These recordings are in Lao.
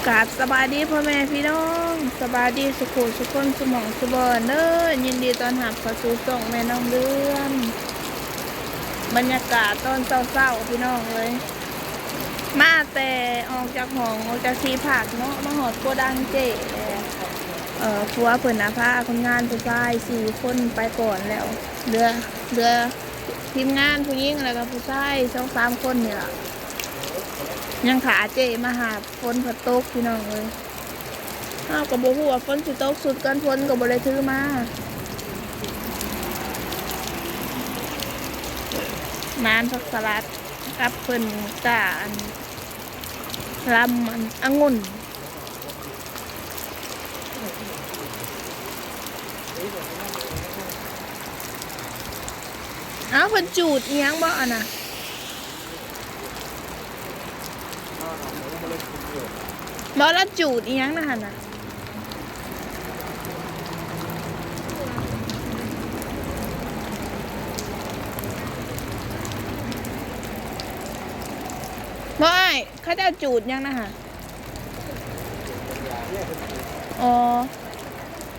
ກາບສະບາຍດີພໍ່ແມ່ພີ່ນ້ອງ ສະບາຍດີສຸຂູສຸຄົນ ສຸໝ່ອງສຸບ່ອນເດີ. ຍິນດີຕ້ອນຮັບເຂົ້າສູ່ຊ່ອງແມ່ນ້ອງເດືອນ. ບັນຍາກາດຕອນເຊົ້າໆ ພີ່ນ້ອງເອີຍ ມາແຕ່ອອກຈາກຫ້ອງ ອອກຈາກທີ່ພັກເນາະ ມາຮອດໂກດັງເຈ້ ເອີ ຜົວເພິ່ນນະພາຄົນງານຜູ້ຊາຍສີ່ຄົນໄປກ່ອນແລ້ວ ເຫຼືອ ເຫຼືອທີມງານຜູ້ຍິງ ແລ້ວກໍຜູ້ຊາຍສອງສາມຄົນນີ້ລະ ຍັງຖ້າເຈ້ມາຫາ. ຝົນພັດຕົກພີ່ນ້ອງເອີຍ ເຮົາກໍບໍ່ຮູ້ວ່າຝົນຊິຕົກ ຊຸດກັນຝົນກໍບໍ່ໄດ້ຖືມາ. ໜານຜັກສະຫຼັດກັບເພິ່ນກ້າອັນລຳອັນອະງຸ່ນ. ເອົ້າ ເພິ່ນຈູດອີ່ຫຍັງບໍ່ອັນນະ? ບໍ່ລະຈູດອີ່ຫຍັງນະຫັ້ນນະ? ບໍ່ອ້າຍ ເຂົາເຈົ້າຈູດຫຍັງນະຫະ? ອໍ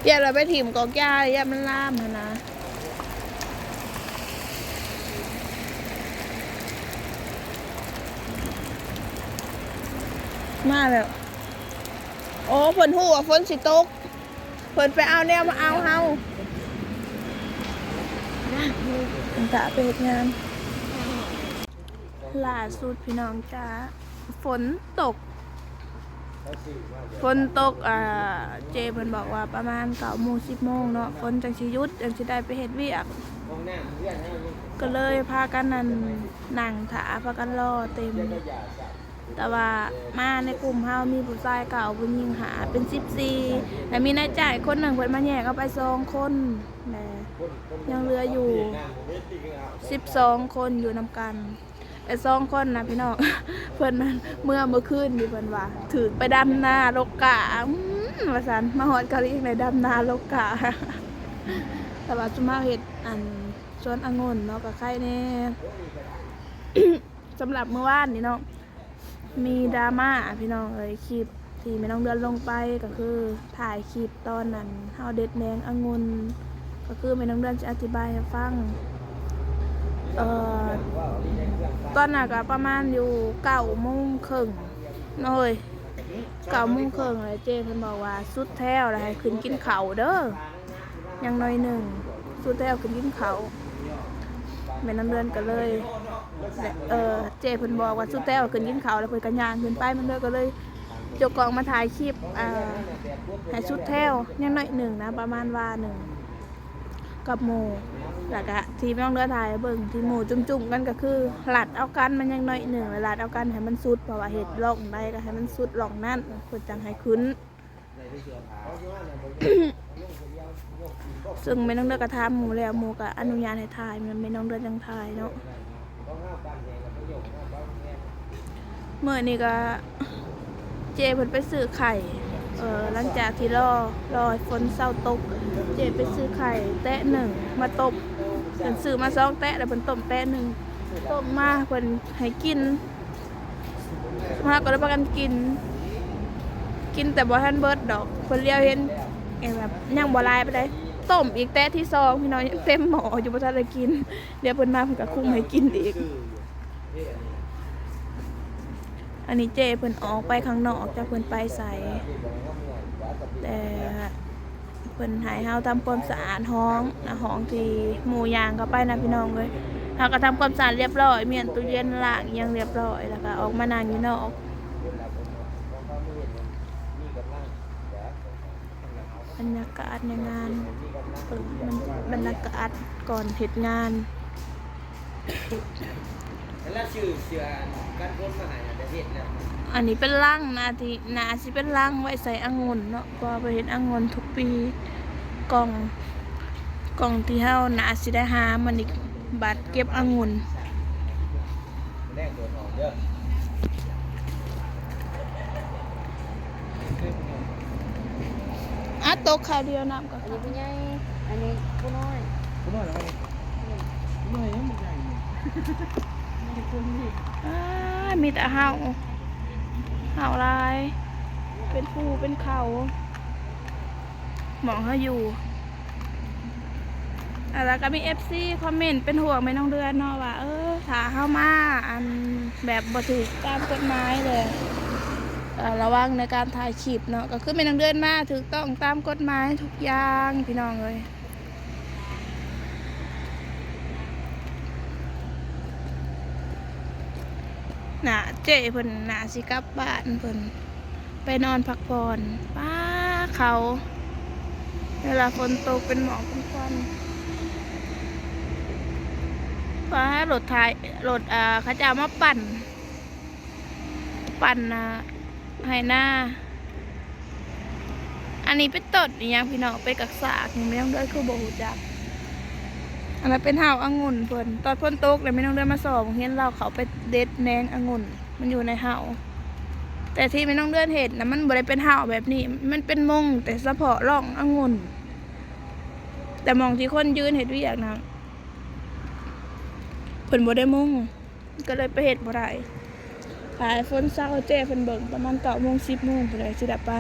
ຢ້ານວ່າໄປຖິ້ມກອກຢາ ຢ້ານມັນລາມຫັ້ນນະ. ມາແລ້ວ ໂອ້ ເພິ່ນຮູ້ວ່າຝົນຊິຕົກ ເພິ່ນໄປເອົາແນວມາເອົາເຮົາ ເພິ່ນຖ້າໄປເຮັດງານ. ລ່າສຸດພີ່ນ້ອງຈ໋າ ຝົນຕົກ ຝົນຕົກ ອ່າ ເຈ້ເພິ່ນບອກວ່າປະມານເກົ້າໂມງ ສິບໂມງເນາະ ຝົນຈັ່ງຊິຢຸດ ຈັ່ງຊິໄດ້ໄປເຮັດວຽກ ກໍເລີຍພາກັນນັ້ນ ນັ່ງຖ້າ ພາກັນລໍເຕັມ. ແຕ່ວ່າມາໃນກຸ່ມເຮົາມີຜູ້ຊາຍເກົ້າ ຜູ້ຍິງຫ້າ ເປັນສິບສີ່ ແລະ ມີນາຍຈ້າງຄົນໜຶ່ງ ເພິ່ນມາແຍກເອົາໄປສອງຄົນ ແລະ ຍັງເຫຼືອຢູ່ສິບສອງຄົນຢູ່ນຳກັນ. ແຕ່ສອງຄົນນະພີ່ນ້ອງ ເພິ່ນນັ້ນເມື່ອມື້ຄືນນີ້ ເພິ່ນວ່າຖືກໄປດຳນາລົກກ້າ ອືມ ວ່າຊັ້ນ ມາຮອດເກົາຫຼີໄດ້ດຳນາລົກກ້າ. ແຕ່ວ່າຊຸມເຮົາເຮັດອັນສວນອະງຸ່ນເນາະ ກໍໄຄແດ່. ສຳລັບມື້ວານນີ້ເນາະ ມີດຣາມາພີ່ນ້ອງເອີຍ ຄລິບທີ່ແມ່ນ້ອງເດືອນລົງໄປ ກໍຄືຖ່າຍຄລິບຕອນນັ້ນເຮົາເດັດແໜງອະງຸ່ນ ກໍຄືແມ່ນ້ອງເດືອນຊິອະທິບາຍໃຫ້ຟັງ. ເອີ ຕອນນັ້ນກໍປະມານຢູ່ເກົ້າໂມງເຄິ່ງເນາະເອີຍ ເກົ້າໂມງເຄິ່ງ ແລ້ວເຈ້ເພິ່ນບອກວ່າສຸດແຖວແລ້ວໃຫ້ຂຶ້ນກິນເຂົ້າເດີ. ຍັງໜ້ອຍໜຶ່ງ ສຸດແຖວຂຶ້ນກິນເຂົ້າ ແມ່ນ້ອງເດືອນກໍເລີຍ ເອີ ເຈ້ເພິ່ນບອກວ່າສຸດແຖວຂຶ້ນກິນເຂົ້າ ແລ້ວເພິ່ນກໍຍ່າງຂຶ້ນໄປ ແມ່ນ້ອງເດືອນກໍເລີຍຈົກກ້ອງມາຖ່າຍຄລິບ ອ່າ ໃຫ້ສຸດແຖວ ຍັງໜ້ອຍໜຶ່ງນະ ປະມານວາໜຶ່ງກັບໝູ່. ແລ້ວກະທີ່ແມ່ນ້ອງເດືອນຖ່າຍໃຫ້ເບິ່ງ ທີ່ໝູ່ຈຸ້ມໆກັນ ກໍຄືລັດເອົາກັນ ມັນຍັງໜ້ອຍໜຶ່ງ ແລ້ວລັດເອົາກັນໃຫ້ມັນສຸດ ເພາະວ່າເຮັດຮ່ອງໃດກໍໃຫ້ມັນສຸດຮ່ອງນັ້ນ ເພິ່ນຈັ່ງໃຫ້ຂຶ້ນ. ເຊິ່ງແມ່ນ້ອງເດືອນກໍຖາມໝູ່ແລ້ວ ໝູ່ກໍອະນຸຍາດໃຫ້ຖ່າຍ ແມ່ນ້ອງເດືອນຈັ່ງຖ່າຍເນາະ. ມື້ນີ້ກໍເຈ້ເພິ່ນໄປຊື້ໄຂ່ ເອີ ຫຼັງຈາກທີ່ລໍ ລໍໃຫ້ຝົນເຊົາຕົກ ເຈ້ໄປຊື້ໄຂ່ແຕະໜຶ່ງມາຕົ້ມ ເພິ່ນຊື້ມາສອງແຕະ ແລ້ວເພິ່ນຕົ້ມແຕະໜຶ່ງ ຕົ້ມມາເພິ່ນໃຫ້ກິນ. ເຮົາກໍໄດ້ພາກັນກິນ ກິນແຕ່ບໍ່ທັນເບິດດອກ ເພິ່ນລຽວເຫັນ ແບບຍັງບໍ່ຫຼາຍປານໃດ ຕົ້ມອີກແຕະທີສອງ ພີ່ນ້ອງ ຍັງເຕັມໝໍ້ຢູ່ ບໍ່ທັນໄດ້ກິນ. ດຽວເພິ່ນມາເພິ່ນກໍຄຸມໃຫ້ກິນອີກ. ອັນນີ້ເຈ້ເພິ່ນອອກໄປຂ້າງນອກ ຈັກເພິ່ນໄປໃສ ແຕ່ ເພິ່ນໃຫ້ເຮົາທຳຄວາມສະອາດຫ້ອງນະ ຫ້ອງທີ່ໝູ່ຍ່າງເຂົ້າໄປນະພີ່ນ້ອງເອີຍ. ເຮົາກໍທຳຄວາມສະອາດລຽບຮ້ອຍ ມ້ຽນຕູ້ເຢັນ ລ້າງອີ່ຫຍັງລຽບຮ້ອຍ ແລ້ວກໍອອກມານັ່ງຢູ່ນອກ. ບັນຍາກາດໃນງານ ເອີ ມັນ ບັນຍາກາດກ່ອນເຮັດງານ. ອັນນີ້ເປັນລັງນະ ທີ່ໜ້າຊິເປັນລັງໄວ້ໃສ່ອະງຸ່ນເນາະ ເພາະວ່າໄປເຮັດອະງຸ່ນທຸກປີ. ກ່ອງ ກ່ອງທີ່ເຮົາໜ້າຊິໄດ້ຫາມານີ້ ບັດເກັບອະງຸ່ນ. ອາ ຕົກຄາວດຽວ ນ້ຳກໍ ອັນນີ້ຜູ້ໃຫຍ່ ອັນນີ້ຜູ້ນ້ອຍ ຜູ້ນ້ອຍແລ້ວ ອືມ ຜູ້ນ້ອຍຍັງບໍ່ໃຫຍ່ນີ້ ອາ ມີແຕ່ເຫົ່າ ເຫົ່າຫຼາຍ. ເປັນພູເປັນເຂົາ ໝ່ອງເຮົາຢູ່. ແລ້ວກໍມີເອັຟຊີຄອມເມັນເປັນຫ່ວງແມ່ນ້ອງເດືອນເນາະ ວ່າ ເອີ ຖ້າເຮົາມາ ອັນ ແບບບໍ່ຖືກຕາມກົດໝາຍເດ້ ເອີ ລະວັງໃນການຖ່າຍຄລິບເນາະ. ກໍຄືແມ່ນ້ອງເດືອນມາຖືກຕ້ອງຕາມກົດໝາຍທຸກຢ່າງ ພີ່ນ້ອງເອີຍ. ໜ້າເຈ້ເພິ່ນໜ້າຊິກັບບ້ານເພິ່ນ ໄປນອນພັກຜ່ອນ. ປ້າ ເຂົາ ເວລາຝົນຕົກເປັນໝອກເປັນຄວັນ ປ້າ ລົດໄຖ ລົດ ເຂົາເຈົ້າມາປັ່ນ ປັ່ນນາ ໄຮ່ນາ. ອັນນີ້ເປັນຕົ້ນອີ່ຫຍັງພີ່ນ້ອງ ເປັນກາກສາກນີ້ ແມ່ນ້ອງເດືອນຄືບໍ່ຮູ້ຈັກ. ອັນນັ້ນເປັນເຫົາອະງຸ່ນເພິ່ນ ຕອນຝົນຕົກແລ້ວແມ່ນ້ອງເດືອນມາສ່ອງ ເຫັນລາວເຂົ້າໄປເດັດແໜງອະງຸ່ນ ມັນຢູ່ໃນເຫົາ. ແຕ່ທີ່ແມ່ນ້ອງເດືອນເຫັນນະ ມັນບໍ່ໄດ້ເປັນເຫົາແບບນີ້ ມັນເປັນມຸງແຕ່ສະເພາະຮ່ອງອະງຸ່ນ. ແຕ່ໝ່ອງທີ່ຄົນຢືນເຮັດວຽກນະ ເພິ່ນບໍ່ໄດ້ມຸງ ກໍເລີຍໄປເຮັດບໍ່ໄດ້. ຖ້າຝົນເຊົາ ເຈ້ເພິ່ນເບິ່ງປະມານເກົ້າໂມງ ສິບໂມງພຸ້ນແຫຼະ ຊິໄດ້ໄປ.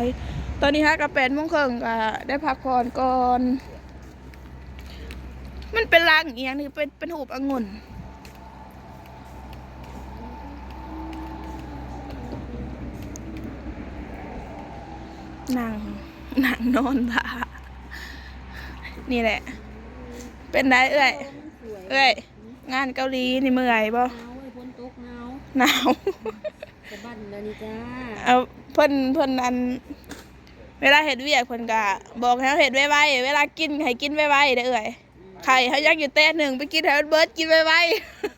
ຕອນນີ້ຫາກໍແປດໂມງເຄິ່ງ ກໍໄດ້ພັກຜ່ອນກ່ອນ. ມັນເປັນລັງອີ່ຫຍັງນີ້ ເປັນ ເປັນຮູບອະງຸ່ນ. ນັ່ງ ນັ່ງນອນຖ້າ ນີ້ແຫຼະ. ເປັນໃດເອື້ອຍ ເອື້ອຍ ງານເກົາຫຼີນີ້ເມື່ອຍບໍ່? ໜາວເວີ້ຍ ຝົນຕົກໜາວ ໜາວ ສະບັ້ນແລ້ວນີ້ຈ້າ. ເອົາ ເພິ່ນ ເພິ່ນ ອັນ ເວລາເຮັດວຽກເພິ່ນກະບອກໃຫ້ເຮົາເຮັດໄວໆ ເວລາກິນໃຫ້ກິນໄວໆເດີ້ເອື້ອຍ. ອືມ ໄຂ່ເຮົາຍັງຢູ່ແຕະໜຶ່ງ ໄປກິນໃຫ້ມັນເບິດ ກິນໄວໆ. ເຮົາ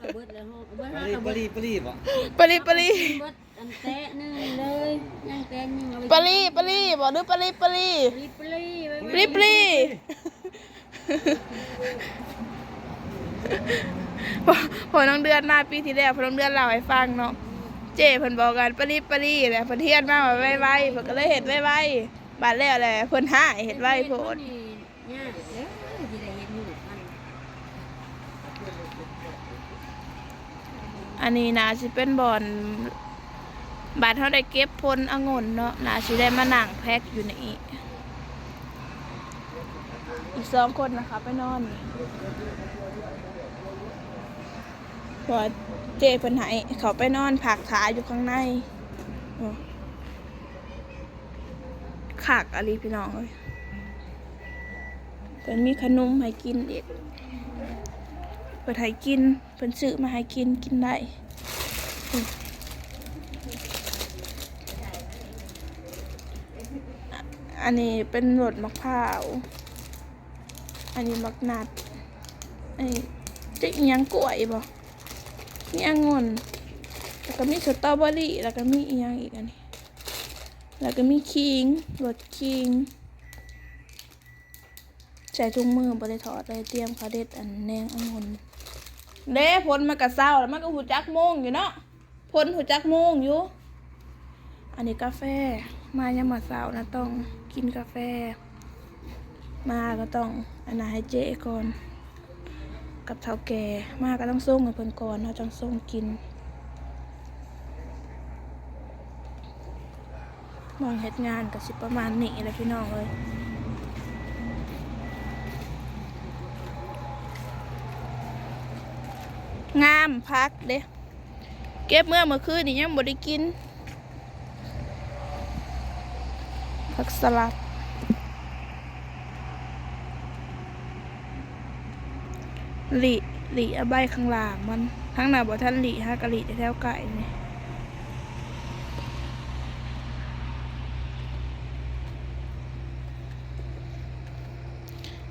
ກໍເບິດແລ້ວ ເຮົາເບິດ ເຮົາກໍເບິດ ປະລີ ປະລີບໍ່? ປະລີ ປະລີ ກິນເບິດອັນແຕະໜຶ່ງເລີຍ ຍັງແຕະໜຶ່ງ ເອົາໄວ້ ປະລີ ປະລີບໍ່ ຫຼື ປະລີ ປະລີ? ປະລີ ປະລີ ປະລີ ປະລີ. ພໍ ພໍນ້ອງເດືອນມາປີທີ່ແລ້ວ ພໍນ້ອງເດືອນເລົ່າໃຫ້ຟັງເນາະ ເຈ້ເພິ່ນບອກກັນປະລິບປະລີແຫຼະ ເພິ່ນຮຽນມາວ່າໄວໆ ເພິ່ນກໍເລີຍເຮັດໄວໆ ບາດແລ້ວແຫຼະເພິ່ນຮ້າຍ ເຮັດໄວໂພດ. ຍາກເດີ ຊິໄດ້ເຮັດຢູ່ອັນ ອັນນີ້ໜ້າຊິເປັນບ່ອນ ບາດເຮົາໄດ້ເກັບຜົນອະງຸ່ນເນາະ ໜ້າຊິໄດ້ມານັ່ງແພັກຢູ່ນີ້. ອີກສອງຄົນນະ ເຂົ້າໄປນອນ ເພາະວ່າເຈ້ເພິ່ນໃຫ້ເຂົ້າໄປນອນພັກຖ້າຢູ່ຂ້າງໃນ. ໂອ້ ຄັກອີ່ຫຼີພີ່ນ້ອງເອີຍ ເພິ່ນມີຂະໜົມໃຫ້ກິນອີກ ເພິ່ນໃຫ້ກິນ ເພິ່ນຊື້ມາໃຫ້ກິນ ກິນໄດ້. ອັນນີ້ເປັນລົດໝາກພ້າວ ອັນນີ້ໝາກນັດ ອັນນີ້ຈັກອີ່ຫຍັງ ກ້ວຍບໍ່ ມີອະງຸ່ນ ແລ້ວກໍມີສະຕໍເບີຣີ ແລ້ວກໍມີອີ່ຫຍັງອີກອັນນີ້ ແລ້ວກໍມີຂີງ ລົດຂີງ. ໃສ່ຖົງມືບໍ່ໄດ້ຖອດເລີຍ ຕຽມເຂົ້າເດັດອັນແໜງອະງຸ່ນ. ເດ້ ຝົນມັນກະເຊົາແລ້ວ ມັນກໍຮູ້ຈັກໂມງຢູ່ເນາະ ຝົນຮູ້ຈັກໂມງຢູ່. ອັນນີ້ກາແຟ ມາຍາມເຊົ້ານະຕ້ອງກິນກາແຟ ມາກໍຕ້ອງອັນນັ້ນໃຫ້ເຈ້ກ່ອນ ກັບເຖົ້າແກ່ ມາກໍຕ້ອງສົ່ງໃຫ້ເພິ່ນກ່ອນ ເຮົາຈັ່ງສົ່ງກິນ. ໝ່ອງເຮັດງານກໍຊິປະມານນີ້ແຫຼະພີ່ນ້ອງເອີຍ. ງາມ ຜັກເດ້ ເກັບເມື່ອມື້ຄືນນີ້ຍັງບໍ່ໄດ້ກິນ ຜັກສະຫຼັດ. ຫຼີ້ ຫຼີ້ເອົາໃບຂ້າງລ່າງມັນ ທາງໜ້າບໍ່ທັນຫຼີ້ ຫາກະຫຼີ້ແຖວໃກ້ນີ້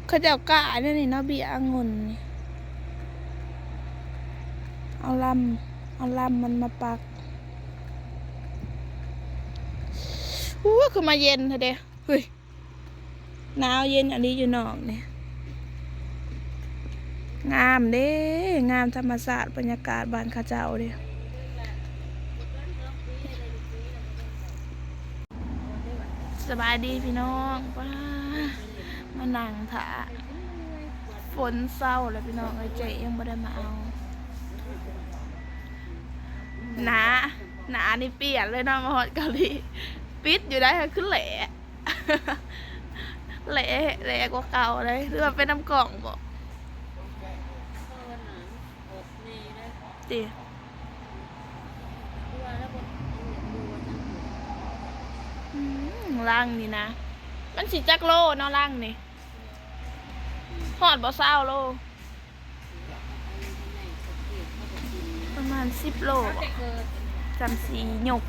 ເຂົາເຈົ້າກ້າແນວນີ້ເນາະ ເບ້ຍອະງຸ່ນນີ້ ເອົາລຳ ເອົາລຳມັນມາປັກ. ໂອ້ ຄືມາເຢັນແທ້ເດ ເຮີ້ຍ. ໜາວເຢັນອີ່ຫຼີຢູ່ນອກນີ້ ງາມເດ້ ງາມທຳມະຊາດ ບັນຍາກາດບ້ານເຂົາເຈົ້າເດ້. ສະບາຍດີພີ່ນ້ອງ ປ້າ ມານັ່ງຖ້າຝົນເຊົາແລ້ວພີ່ນ້ອງເອີຍ ເຈ້ຍັງບໍ່ໄດ້ມາເອົາ. ໜ້າ ໜ້ານີ້ປ່ຽນເລີຍເນາະ ມາຮອດເກົາຫຼີ ເປ ປິດຢູ່ໄດ໋ ຄືແຫຼະ ແຫຼະ ແຫຼະກວ່າເກົ່າໄດ໋ ຫຼືວ່າເປັນນຳກ້ອງບໍ? ຕິ ອືມ ລັງນີ້ນະ ມັນຊິຈັກໂລເນາະ ລັງນີ້ ຮອດບໍ່ ຊາວໂລ? ປະມານສິບໂລບໍ? ຈຳຊິຍົກ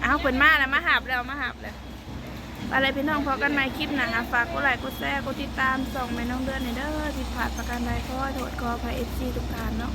ອ້າວ ເພິ່ນມາແລ້ວ ມາຮັບແລ້ວ ມາຮັບແລ້ວ. ໄປແລ້ວພີ່ນ້ອງ ພໍ້ກັນໃໝ່ຄລິບໜ້າ ຝາກກົດໄລກົດແຊ ກົດຕິດຕາມຊ່ອງແມ່ນ້ອງເດືອນແດ່ເດີ. ຜິດພາດປະການໃດ ຂໍໂທດຂໍອະໄພ ເອັຟຊີ ທຸກທ່ານເນາະ.